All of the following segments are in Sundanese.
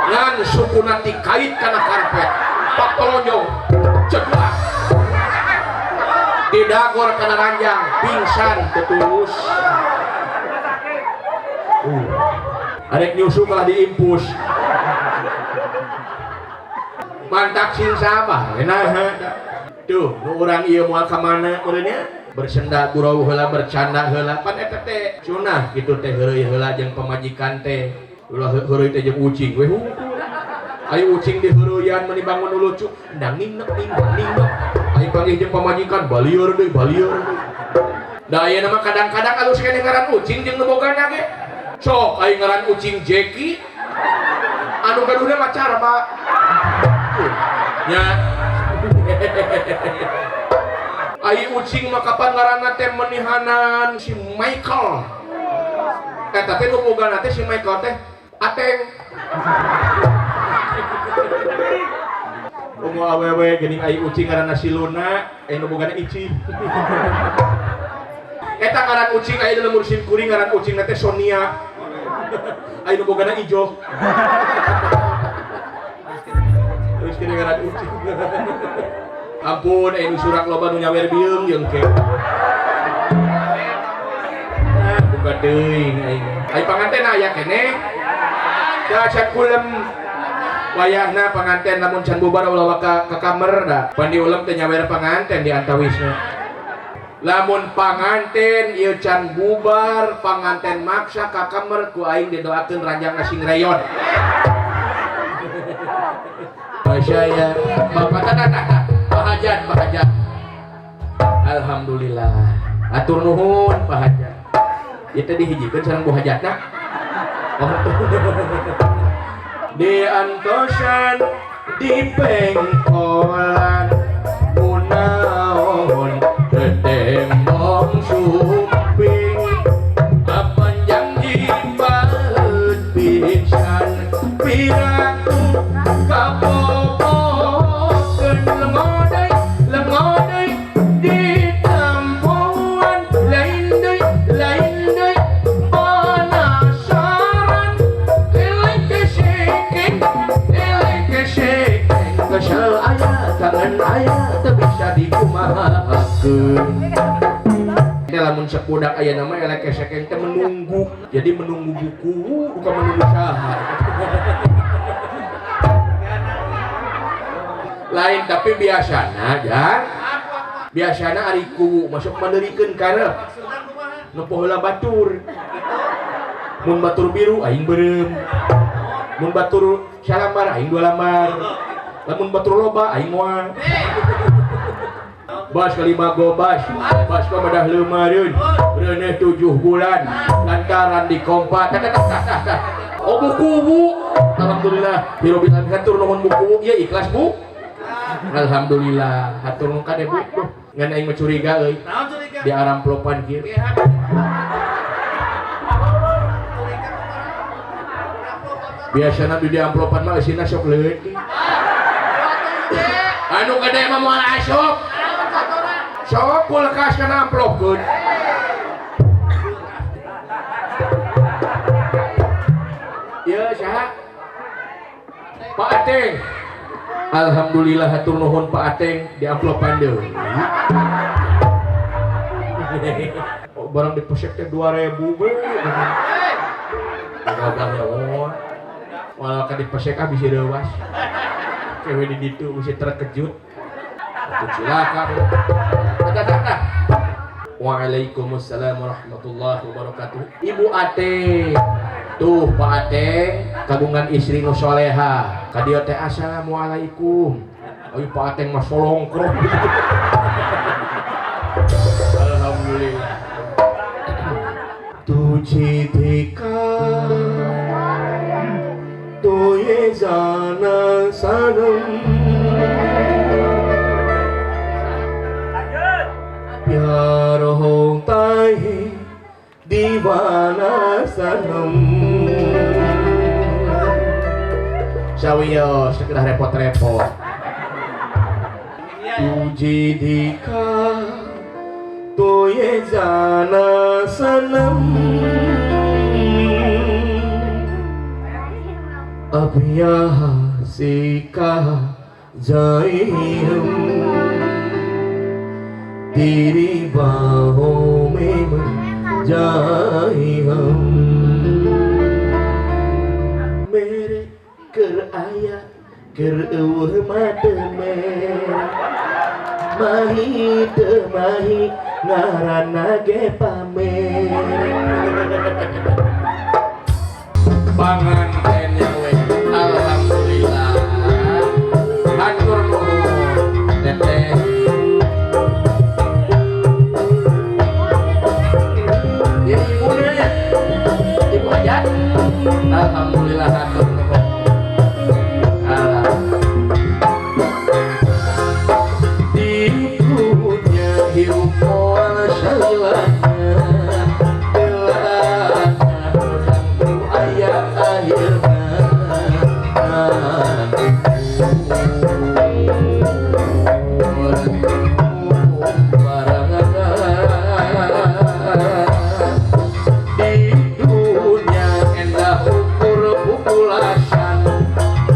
Ngan sukuna dikait kana karpet. Patolonyong ceblak. Didagor kana ranjang, pingsan tetulus. Arek nyusu kalah diimpus. Mantak sing sabar nah tuh nu urang ieu moal ka mana meureunnya bersenda gurau heula bercanda heula pan eta teh sunah kitu teh heureuy heula jeung pamajikan teh ulah heureuy teh jeung ucing we hungkul ayo ucing diheureuyaan meuni bangun nu lucu ndang ningnek ningnek ningnek ayo panggih jeung pamajikan balieur deui balieur deui da ayeuna mah kadang-kadang alus keneh ngaran ucing jeung nu bogana ge sok ayo ngaran ucing Jeki anu gaduhna mah carba nya ai ucing mah kapan ngaranna teh menihanan si Michael eta teh nu bogana teh si Michael teh Ateng ungu awewe geuning ai ucing ngaranna si Luna anu bogana Ici eta ngaran ucing aya di lembur sim kuring ngaran ucingna teh Sonia aya nu bogana Ijo terus kini ngaran ucing ampun aya nu surak loba nu nyawer bieung jeung ke buka teuing aing ai panganten aya keneh da can kulem wayahna panganten lamun can bubar ulah waka ka kamer da pan diulem teh nyawer panganten di antawisna lamun panganten ieu can bubar panganten maksa ka kamer ku aing didoakeun ranjangna sing reyon. Saya bapak tata Pak Hajat Pak Hajat alhamdulillah atur nuhun Pak Hajat ieu teh dihijikeun sareng Bu Hajatna oh di antosan di pengkolan kunaon tembong sumping panjang jibaeut pisan piraku kapopokeun lengodai di tempoan lain deui penasaran elek kesekeng kesel aya kangen aya teu bisa dikumahakeun. Lamun sekudak aya nama elek kesekeng teh menunggu, jadi menunggu buku bukan menunggu saha. Lain tapi biasana jan biasana ari kuwu masuk mandeurikeun karep nempo heula batur mun batur biru aing beureum mun batur salambar aing dua lambar lamun batur loba aing moal bas kalima gobas bas ka madah leumareun reuneuh 7 bulan lantaran dikompa oh buku bu alhamdulillah hirobil alamin hatur nuhun buku ieu ikhlas bu alhamdulillah hatur nuhun kade bu duh ngan aing mah curiga euy di aramplopan kieu biasana di amplopan mah eusina sok leutik anu gede mah moal asup sok kulkas kana amplopkeun ieu saha Pak Ateng alhamdulillah hatur nuhun Pak Ateng di amplopan deui oh, barang dipesek teh 2000 we gagahnya oh walau ka dipesek ah bisi reuas kewe di ditu bisi terkejut atuh cilaka tah waalaikumsalam warahmatullahi wabarakatuh Ibu Ateng tuh Pak Ateng kagungan istri nu soleha ka dieu teh assalamualaikum ayo Pak Ateng mah solongkrong alhamdulillah तुझे देखा तो ये जाना सनम प्यार होता है दीवाना सनम sawios sekedar repot-repot तुझे देखा तो ये जाना सनम अब यहाँ से कहाँ जाए हम, तेरी बाहों में मर जाए हम. Mere keur aya keur euweuh mah teu mere, mahi teu mahi ngaranna ge pamer. Pangantennya we, alhamdulillah, hatur nuhun teteh. Ya, ibu nya, ibu aja, alhamdulillah, hatur nuhun. Alah. Di dunia hirup moal salilana, teu tangtu aya akhirna. Di dunia endah ukur pupulasan,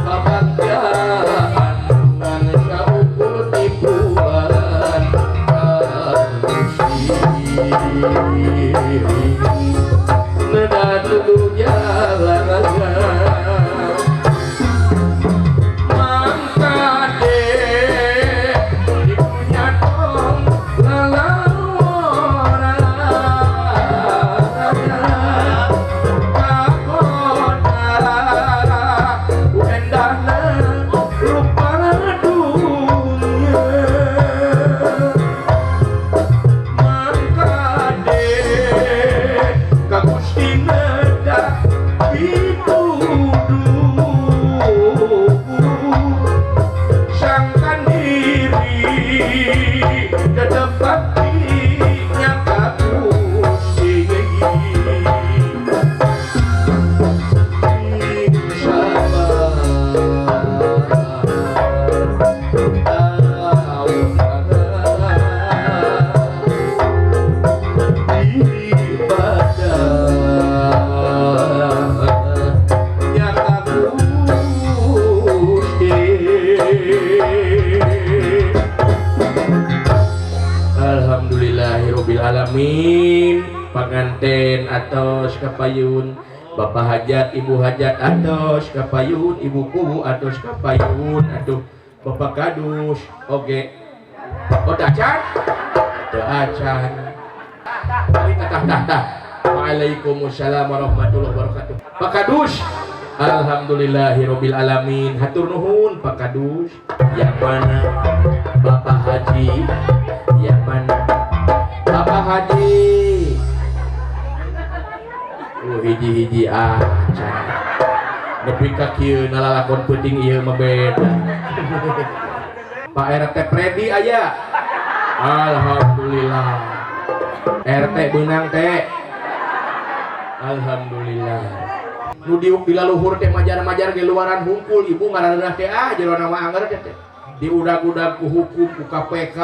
kabanggaan ngan saukur tipuan. Siring neda tuduh jalan mangkade di dunya tong lalawara kagoda ku endahna rupa dunya. Mangkade ka Gusti neda pituduh, sangkan diri tetep bakti nya ka Gusti. Sing sabar taun ibadah nya ka Gusti. Alhamdulillahirabbil alamin. Panganten atos kapayun, Bapak hajat, Ibu hajat atos kapayun, Ibu kubu atos kapayun. Aduh, Bapak kadus oge. Oh, teu acan, teu acan. Tah tah tah. Waalaikumsalam warahmatullahi wabarakatuh. Pak Kadus, alhamdulillahirabbil alamin, hatur nuhun Pak Kadus. Yang mana Bapak Haji? Yang mana Bapak Haji? Oh, hiji-hiji acan. Nepi ka kieu nalalakon peuting ieu mah beda. Pak RT Predi aya? Alhamdulillah. RT beunang teh. Alhamdulillah. Nu diuk di laluhur teh majar-majar ge luaran hungkul, ibu ngaranna teh, ah, jerona mah anger teh teh. Diudag-udag ku hukum, ku KPK.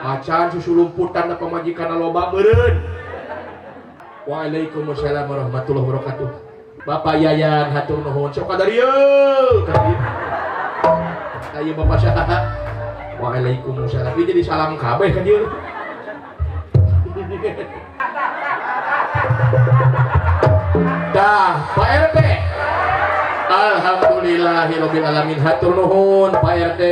Acan susulumputan da pamajikan loba meureun. Waalaikumsalam warahmatullahi wabarakatuh. Bapak Yayan, hatur nuhun. Sok kadarieu ka dieu. Aya Bapak saha? Waalaikumsalam. Ieu jadi salam kabeh ka dieu. Dah, Pak RT. Alhamdulillahirabbil alamin, hatur nuhun Pak RT.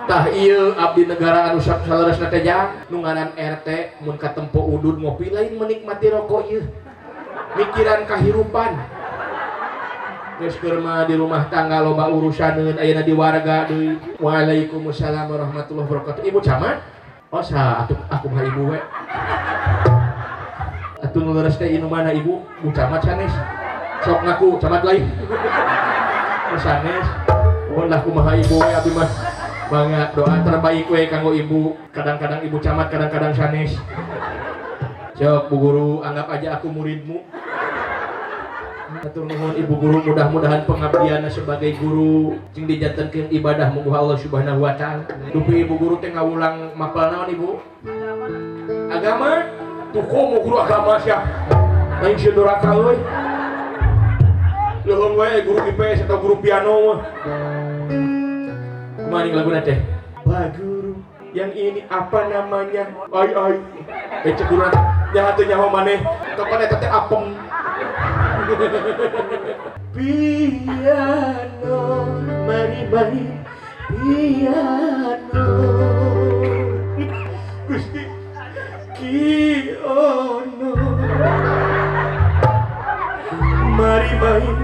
Tah ieu abdi negara anu saleresna teh jang nu ngaran RT mun katempo udud ngopi lain menikmati rokok ieu. Mikiran kahirupan. Geus keur mah di rumah tangga loba urusaneun, ayeuna di warga deui. Waalaikumsalam warahmatullahi wabarakatuh. Ibu camat? Oh, sa atuh aku mah ibu we. Atuh nu leres teh nu mana ibu? Bu camat sanes. Sok ngaku camat lain. Oh, sanes. Oh lah, kumaha ibu we, abdi mah. Mangga doa terbaik we kanggo ibu. Kadang-kadang ibu camat, kadang-kadang sanes. Sok Bu Guru, anggap aja aku muridmu. Hatur nuhun Ibu Guru, mudah-mudahan pengabdianna sebagai guru cing dijantenkeun ibadah mungguh Allah Subhanahu wa taala. Dupi Ibu Guru teh ngawulang mapel naon, Ibu? Agama. Tuh, komo guru agama sia. Lain si duraka euy. Leuheung we guru IPS atau guru piano mah. Kumaha nih laguna teh? Pak guru, yang ini apa namanya? Ai ai. Eh cek guru nya hatuh nyaho maneh. Kapan eta teh apem. Piano, mari main piano. Gusti Ki Ono, mari main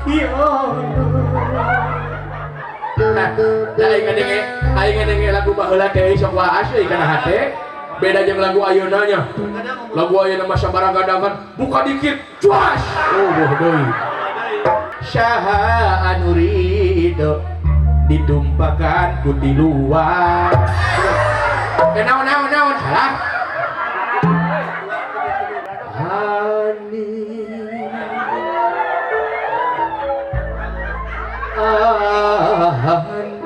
Ki Ono. Nah, nah aing ngadenge lagu baheula teh sok waas euy kana hate. Beda jeung lagu ayeuna nya. Lagu ayeuna mah sabaragadang buka dikit, cuas. Oh, boh deui. Saha anu ridho ditumpakan ku tiluan. Eh naon naon naon salah. Hani Hani,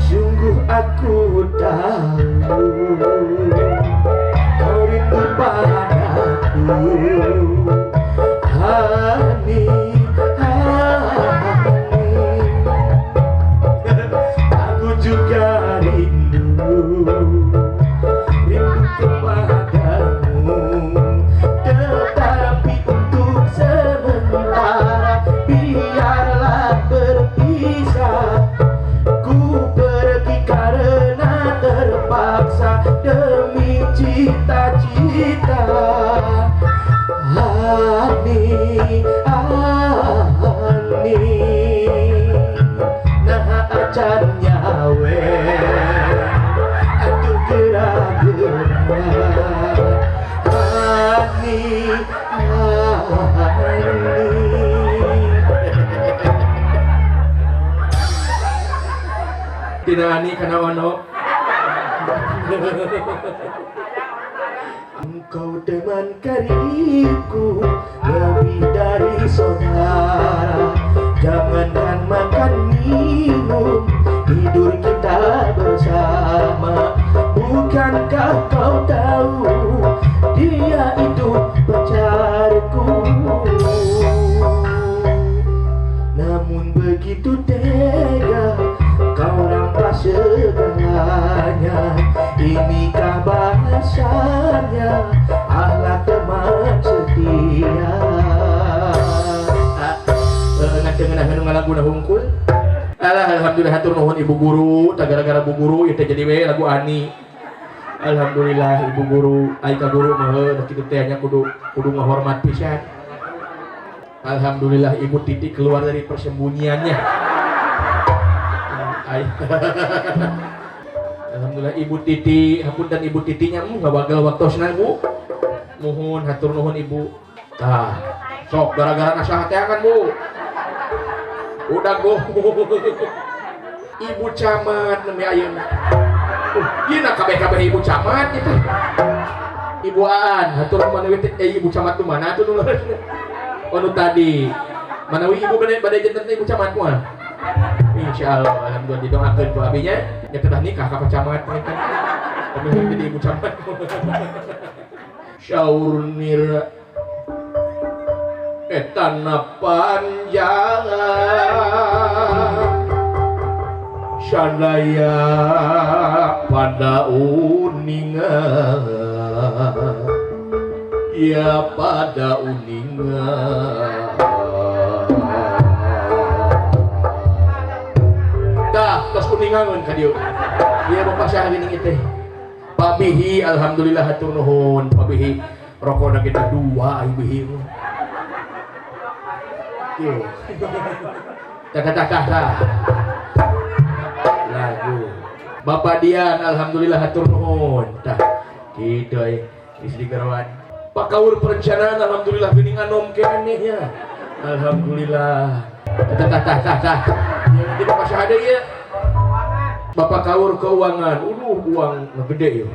sungguh aku tahu kau rindu padaku. Hani Hani, aku juga rindu, rindu kepadamu. Tetapi untuk sementara biarlah berpisah. Ku pergi karena terpaksa demi cita-cita. Hani Hani, nah acan nyawe atuh geura-geura. Hani Hani. Tina Ani kana ono. Engkau teman karibku lebih dari saudara. Jangankan makan minum, tidur kita bersama. Bukankah kau tahu dia itu pacarku? Namun begitu tega kau rampas segalanya. Inikah bahasanya akhlak teman setia? Ngan lagu hungkul. Alah, alhamdulillah hatur nuhun ibu guru, tak gara-gara bu guru ieu teh jadi we lagu Ani. Alhamdulillah ibu guru, ai ka guru mah heuh kitu teh nya kudu kudu ngahormat pisan. Alhamdulillah ibu Titi keluar dari persembunyiannya. Ai. Alhamdulillah ibu Titi, hapunten ibu Titinya ngabagel waktosna Bu. Nuhun hatur nuhun ibu. Tah, sok gara-gara nasahat teh kan Bu. Udah go. Ibu camat nembe ayeuna. Ieu na kabeh-kabeh ibu camat itu. Ibu Aan, hatur manawi teh ibu camat tu mana atuh nu anu tadi. Manawi ibu bade bade janten ibu camat moal. Insyaallah alhamdulillah didoakeun ku abinya nya kedah nikah ka camat kan. Tapi jadi ibu camat. Syaur nira etana panjang sadaya pada uninga, ya pada uninga. Tah tos uningangeun ka dieu. Ieu bapak saha geuning teh. Pabihi alhamdulillah hatur nuhun pabihi rokona kita dua ai bihi. Yo. Tah tah tah tah. Lagu. Bapak Dian alhamdulillah hatur nuhun. Tah kitu euy geus digeroan. Pak Kaur perencanaan alhamdulillah geuning anom keneh ya. Alhamdulillah. Tah tah tah tah tah. Yang di Bapak saha deui ieu? Bapak Kaur keuangan. Uduh uang gede yeuh.